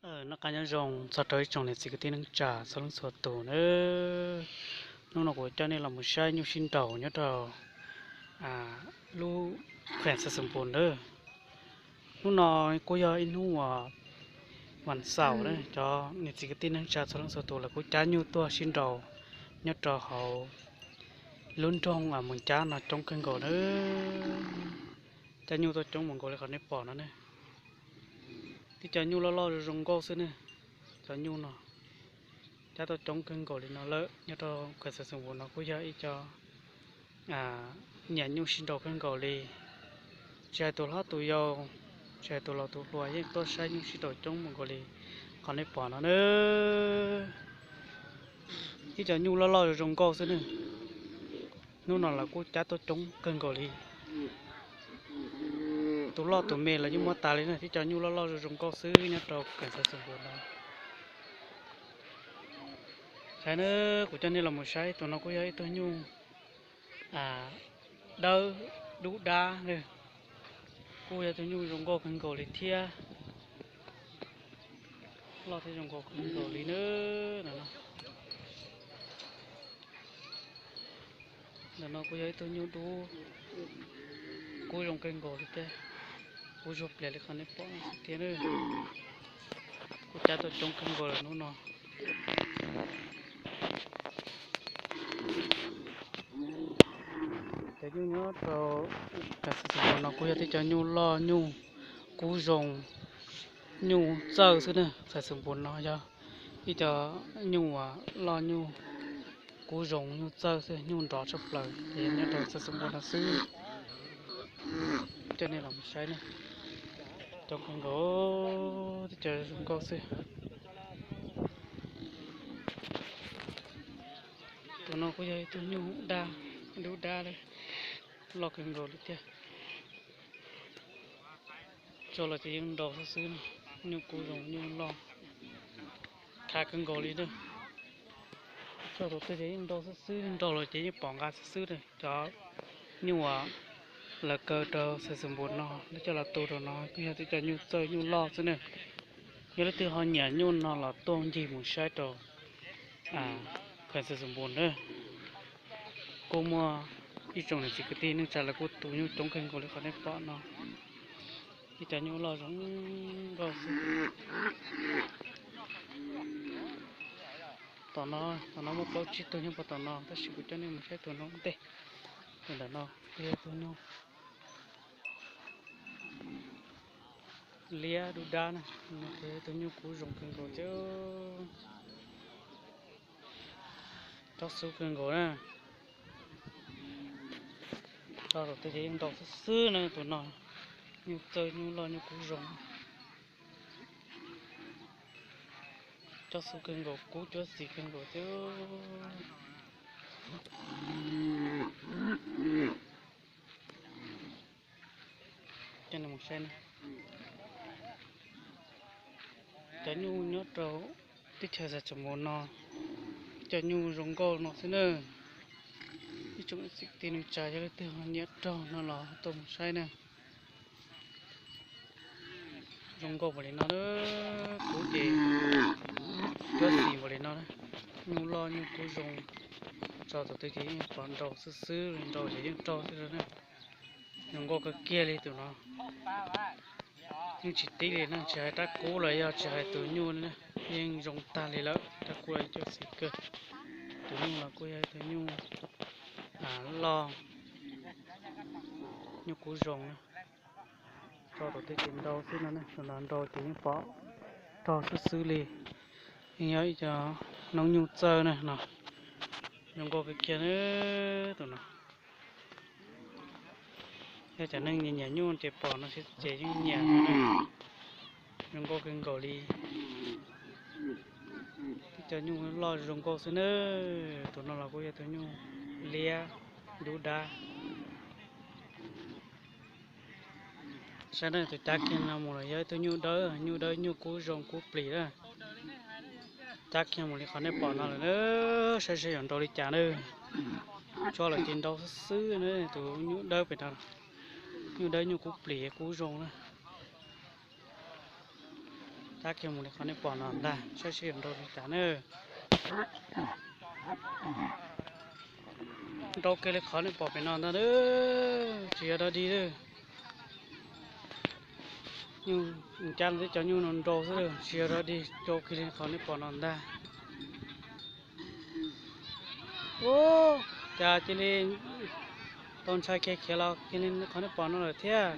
Noj qab nyob zoo txog rau ib tsoom niam txiv kwv tij neej tsa txhua leej txhua tus nawb. Hnub no kuv coj nej los mus saib nyuj sib nraus nyob rau lub kheem Xais Xoom Npus nawb. Hnub no kuj yog ib hnub uas vas xaum na, cov niam txiv kwv tij neej tsa txhua leej txhua tus lawv kuj cab nyuj tuaj sib nraus nyob rau hauv lub nroog Moos Cab no coob kawg nkaus nawb. Cab nyuj tuaj coob mus nkaus li qhov nej pom no ne. Tib co nyuj loj loj zoo zoo nkauj xwb ne. Cov nyuj no cab tuaj coob kawg nkaus li no lawm. Nyob rau kheem Xais Xoom Npus no kuj yog ib co nyiam nyuj sib nraus kawg nkaus li. Tsis hais tus hlob tus yau, tsis hais tus laus tus hluas yeej tuaj saib nyuj sib nraus coob mus nkaus li qhov nej pom no na. Ib co nyuj loj loj zoo zoo nkauj xwb ne. Hnub no lawv kuj cab tuaj coob kawg nkaus li. Tus loj tus me los yeej muab tas li na, tib co nyuj loj loj zoo zoo nkauj xwb nyob rau kheem Xais Xoom Npus no. Saib na, kuv coj nej los mus saib, tus no kuj yog ib tug nyuj dawb dub dab na. Kuj yog tug nyuj zoo nkauj kawg nkaus li thiab. Loj thiab zoo nkauj kawg nkaus li na. Ntawm no kuj yog ib tug nyuj dub kub zoo kawg nkaus li thiab. Kub zuag plias li qhov nej pom no xwb thiab na. Kuj cab tuaj coob kawg nkaus lawm hnub no. Cov nyuj nyob rau Xais Xoom Npus no kuj yog tib co nyuj loj nyuj kub zoo nyuj txawj xwb na. Xais Xoom Npus no yog ib co nyuj uas loj nyuj kub zoo nyuj txawj xwb, nyuj nrov tshaj plaws ces nyob rau Xais Xoom Npus no xwb. Coj nej los saib na, coob kawg nkaus, tib co zoo nkauj xwb. Tus no kuj yog ib tug nyuj dab, dub dab, loj kawg nkaus li thiab. Tso los ces yeej nrau xwb xwb, nyuj kub zoo nyuj loj, khav kawg nkaus li na. Tso tus twg ces yeej nrau xwb xwb, nrau los ces yeej pom nqa xwb xwb na. Cov nyuj uas lawv kaw rau Xais Xoom Npus no lawv coj los tu rau no kuj yog tib co nyuj txawj nyuj loj xwb na. Yog leej twg ho nyiam nyuj no los tuaj ncig mus saib rau kheem Xais Xoom Npus na. Kuj muaj ib tsoom niam txiv kwv tij neej tsa lawv kuj tu nyuj coob kawg nkaus li qhov nej pom no. Ib co nyuj loj zoo nkauj xwb. Tom no, tom no muaj plaub tsib tug nyob puag tom no tab sis kuv coj nej mus saib tus no ua ntej. Tus ntawm no kuj yog tus nyuj liab dub dab na, no kuj yog tus nyuj kub zoo kawg nkaus thiab. Tsob xub kawg nkaus na. Tso tus twg ces yeej nrau xwb xwb na, tus no nyuj txawj nyuj loj nyuj kub zoo. Tsob xub kawg nkaus, kub cuab xis kawg nkaus thiab. Coj nej mus saib na. Cov nyuj nyob rau teb chaws Xais Xoom Npus no, cov nyuj zoo nkauj no xwb na. Ib tsoom niam txiv kwv tij neej tsa yog leej twg ho nyiam raug no los tuaj mus saib na. Zoo nkauj npaum li no na, kub ces cuab xis npaum li no na. Nyuj loj nyuj kub zoo, tso tus twg ces yeej pom nrau xwb xwb li, nrau ces yeej raug xwb na. Zoo nkauj kawg kiag li tus no. Yeej tsis tib li na, tsis hais rab kub los yog tsis hais tus nyuj li na, yeej zoo tag li lawm, rab kub los yeej cuab xis kawg. Tus nyuj los kuj yog tus nyuj loj, nyuj kub zoo na. Tso tus twg ces nrau xwb no, tus no nrau ces yeej pom raug xwb xwb li. Yeej yog ib co noob nyuj txawj na no. Zoo nkauj kawg kiag na tus no. Yog cov neeg nyiam nyiam nyuj ces pom no ces yeej nyiam no na. Zoo nkauj kawg nkaus li. Ib co nyuj loj zoo nkauj xwb na. Tus no los kuj yog tus nyuj liab dub dab. Saib na, tus cab kiag no mus los yog ib tug nyuj dawb, nyuj dawb nyuj kub zoo kub plis na. Cab kiag mus li qhov nej pom no lawm na, saib seb yuav nrau li cas na. Tso lawm ces nrau xwb xwb na, tus nyuj dawb pem no. Nyuj dawb nyuj kub plis kub zoo na. Tab kiag mus li qhov nej pom no ntag, saib seb yuav nrau li cas na. Nrau kiag li qhov nej pom pem no ntag, tsis yog dog dig lawm. Nyuj, cas no tej cov nyuj no nrau xwb, tsis yog dog dig, nrau kiag li qhov nej pom no ntag. Ub, cas cia li tau ntshai kiag khiav los kiag li qhov nej pom no lawm thiab.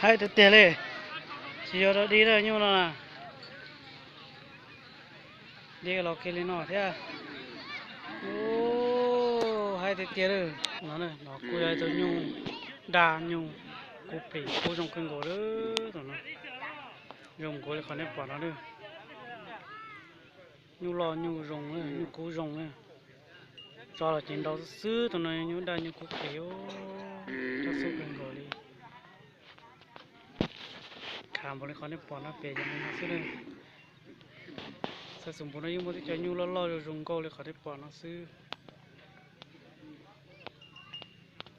Haib tiag tiag li, tsis yog dog dig lawm nyuj no na. Dej los kiag li no thiab. Ub, haib tiag tiag lawm no. No kuj yog ib tug nyuj daj nyuj kub plis kub zoo kawg nkaus lawm tus no. Zoo nkaus li qhov nej pom no lawm. Nyuj loj nyuj zoo, nyuj kub zoo na. Tso los ces nrau xwb xwb tus no, nyuj daj nyuj kub plis, txaus xub kawg nkaus li. Khav npaum li qhov nej pom no pem yog li no xwb na. Txhua xus npum no yeej muaj tej cov nyuj loj loj zoo zoo nkauj li qhov nej pom no xwb.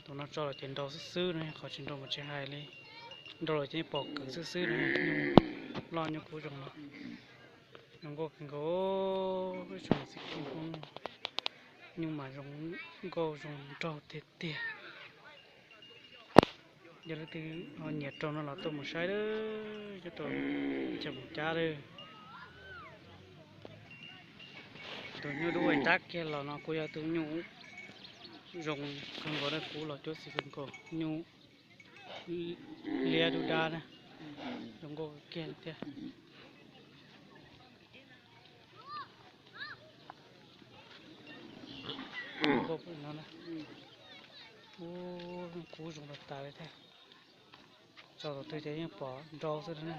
Tus no tso los ces nrau xwb xwb no, qhov tsis nrau mas tsis hais li. Nrau los ces pom kwv xwb xwb no, nyuj loj nyuj kub zoo no. Zoo nkauj kawg nkaus, ib tsoom niam txiv kwv tij Hmoob, nyuj mas zoo nkauj zoo nraug tiag tiag. Yog leej twg ho nyiam rau no los tuaj mus saib lawm, nyob rau chaw Moos Cab lawm. Tus nyuj dub tab kiag los no kuj yog tus nyuj zoo kawg nkaus, daj kub los cuab xim kawg nkaus, nyuj liab dub dab na, zoo nkauj kiag li thiab. Ub, kub zoo tas tas li thiab. Tso tus twg ces yeej pom nrau xwb na.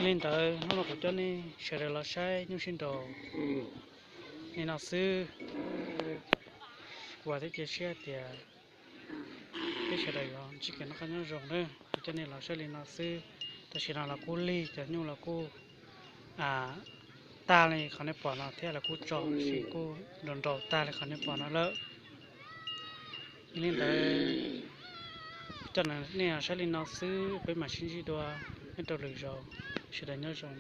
Li ntawd hnub no kuv coj nej sawv daws los saib nyuj sib nraus li no xwb. Kuv vam thiab cia siab tias peb sawv daws yuav ntsib kev noj qab nyob zoo na. Kuv coj nej los saib li no xwb. Tam sim no los kuj lig, cov nyuj los kuj tag li qhov nej pom no thiab, los kuj tso tab sis kuj nrau nrau tag li qhov nej pom no lawm. Yog li ntawd, coj nej los saib li no xwb, peb mam sib ntsib dua nyob rau lwm zaus. Sawv daws nyob zoo.